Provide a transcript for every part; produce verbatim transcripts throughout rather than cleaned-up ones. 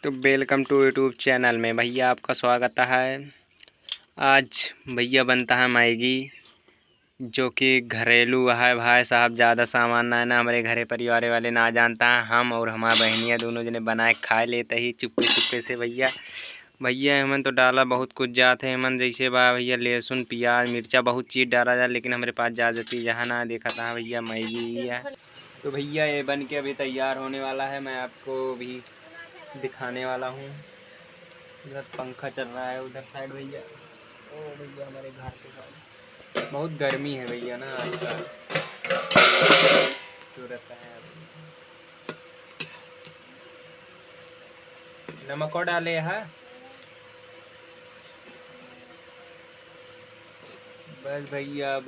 तो welcome to YouTube channel में भैया आपका स्वागत है। आज भैया बनता है मैगी, जो कि घरेलू है भाई साहब, ज़्यादा सामान ना है ना, हमरे घरे परिवारे वाले ना जानता है, हम और हमार बहनिया दोनों जने बनाए खाए लेते ही चुप्पे चुप्पे से भैया। भैया एमन तो डाला बहुत कुछ जात है, एमन जैसे बा भैया लहसुन प्याज मिर्चा बहुत चीज़ डाला जाए, लेकिन हमरे पास ज़्यादा चीज़ यहाँ ना देखा था भैया, मैगी ही है। तो भैया ये बन के अभी तैयार होने वाला है, मैं आपको अभी दिखाने वाला हूँ। इधर पंखा चल रहा है उधर साइड भैया, ओ भैया हमारे घर के साइड बहुत गर्मी है भैया ना आजकल, तो रहता है। नमक और डाले है। बस भैया अब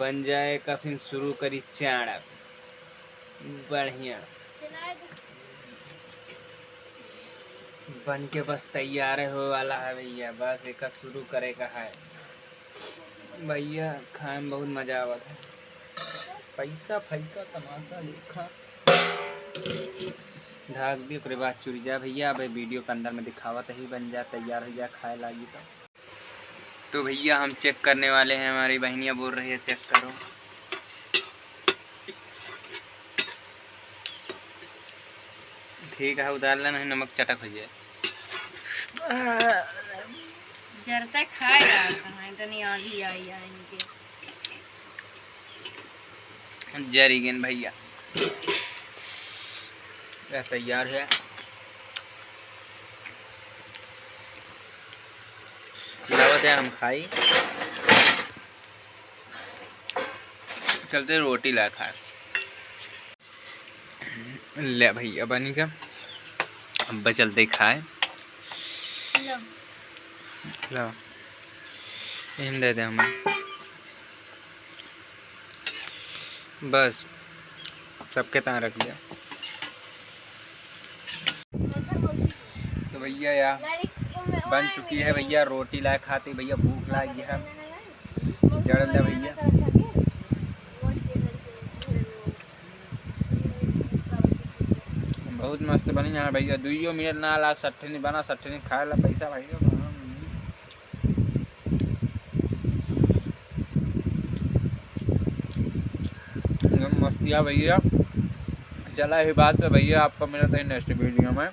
बन जाए का फिर शुरू करी चाणक। बढ़िया बन के बस तैयार हो वाला है भैया, बस एक शुरू करे का है भैया। खाए में बहुत मजा आवत है। पैसा फैका तमाशा देखा। ढाक दी ओकरे बाद चुर जा भैया। अब वीडियो के अंदर में दिखावत ही बन जा तैयार हो जा खाए लागी तो। तो भैया हम चेक करने वाले हैं, हमारी बहनिया बोल रही है चेक करो। ठीक है उतार लेना, नहीं नमक चटक हो जाए। जरता खाएगा कहाँ, इतनी आंधी आई है इनके। जरी गेन भैया। यह तैयार है। लावत है हम खाई। चलते रोटी ला खाए। ले भैया बनी के अब चलते खाए। लो। लो। इहन दे दे हमें। बस सबके तां रख दिया। तो भैया या बन चुकी है भैया, रोटी लाए खाते भैया, भूख लागी है। जड़ ले भैया। बहुत मस्त बनी है भैया, दुइयो मिनट ना लाग, सट्ठे नहीं बना, सट्ठे नहीं खाए ला पैसा भैया। एकदम मस्तिया भैया। चला ही बात पे भैया, आपको मिलता है नेक्स्ट वीडियो में।